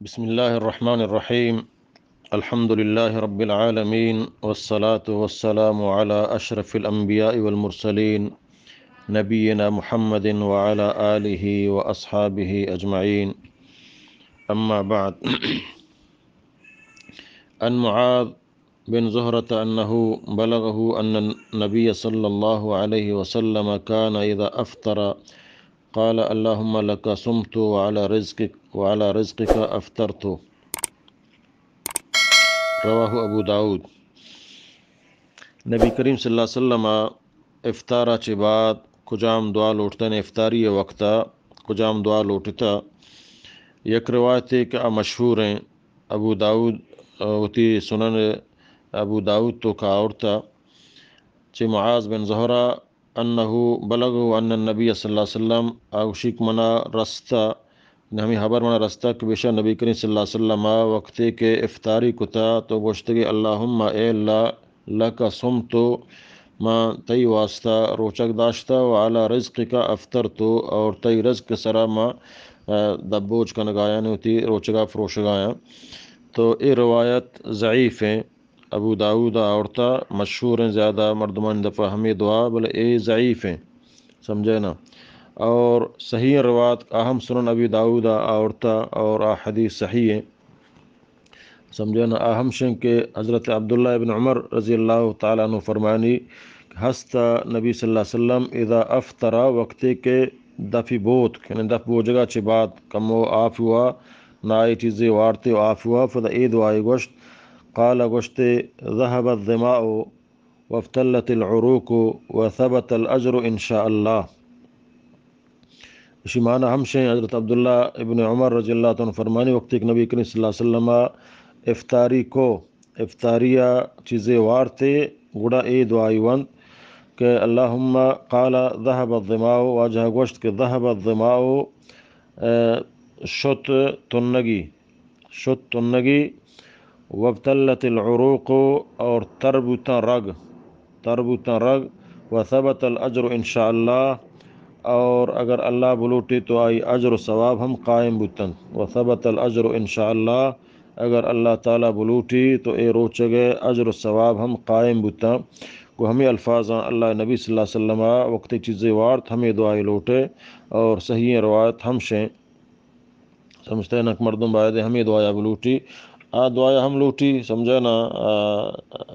بسم الله الرحمن الرحيم. الحمد لله رب العالمين، والصلاة والسلام على أشرف الأنبياء والمرسلين، نبينا محمد وعلى آله وأصحابه أجمعين. أما بعد. عن معاذ بن زهرة أنه بلغه أن النبي صلى الله عليه وسلم كان إذا أفطر قال: اللهم لك صمت وعلى رزقك، وعلى رزقك أفطرت. رواه أبو داود. نبی کریم صلی اللہ علیہ وسلم افطار ءَ چہ بعد کجام دعا لوٹتن؟ افطاری ءِ وقت ءَ کجام دعا لوٹتا؟ یک روایتے کہ آ مشہور ہیں، ابو داود، آ، وتی سنن ابو داود توکا آورتا، چہ معاذ بن زہرہ، انه بلغه ان النبی صلی اللہ علیہ وسلم، آ گوشی کہ منا رستا، ہمیں خبر منا رستا کہ بیشک نبی کریم صلی اللہ علیہ وسلم وقتے کہ افطاری کتا تو گوشتگی: اللهم، اے اللہ، لک صمت، ما تئی واسطہ روچگ داشتا، و علی رزقک افطرت، اور تئی رزق سرا ما، آ، دبوج کنگایاں، وتی روچگا فروشگایاں۔ تو اے روایت ضعیف ہیں۔ ابو داود آورتا، مشہور ہیں زیادہ مردمان دفعہ ہمیں دعا، بلے اے ضعیف ہیں، سمجھے نا۔ اور صحیح روایت اہم سنن ابی داود آورتا اور آ حدیث صحیح ہیں، سمجھے نا۔ اہم شن کہ حضرت عبداللہ ابن عمر رضی اللہ تعالیٰ عنہ فرمانی کہ ہست نبی صلی اللہ علیہ وسلم اذا افطر، وقتے کہ دفی بوت، یعنی دف بوجگا چہ بعد کمو آف ہوا، نائی چیزے وارتے و آف ہوا، فدا اے دعائے گوشت، قال، گوشتے: ذهب الظماء وابتلت العروق وثبت الأجر إن شاء الله. اشی معنی ہمشیں، حضرت عبداللہ ابن عمر رضی اللہ تعالیٰ عنہ فرمانی، وقتی کہ نبی کریم صلی اللہ علیہ وسلم افطاری کو، افطاری چیزے وارتے، گڑا اے دعائی وند کہ اللهم، قال: ذهب الظماء، واجہ گوشت کہ ذهب الظماء، آ، شت تنگی، شت تنگی، وابتلت العروق، اور تر بوتاں رگ، تر بوتاں رگ، وثبت الأجر إن شاء الله، اور اگر اللہ بلوٹی تو آئی اجر و ثواب ہم قائم بوتن، وثبت الأجر إن شاء الله، اگر اللہ تعالیٰ بلوٹی تو اے روچگ اجر و ثواب ہم قائم بوتاں۔ گو ہمیں الفاظاں اللہ نبی صلی اللہ علیہ وسلم وقتی چیزے وارت ہمیں دعائے لوٹے، اور صحیح روایت ہمشیں۔ سمجھتے ہیں نا کہ مردم باید ہمیں دعایا بلوٹی، آ دعایا ہم لوٹی، سمجھے نا، آ،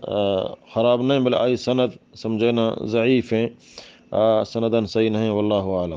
آ، خراب نہیں، بلے آئی سند، سمجھے نا، ضعیف ہیں، آ، سندن صحیح نہیں، واللہ عالم۔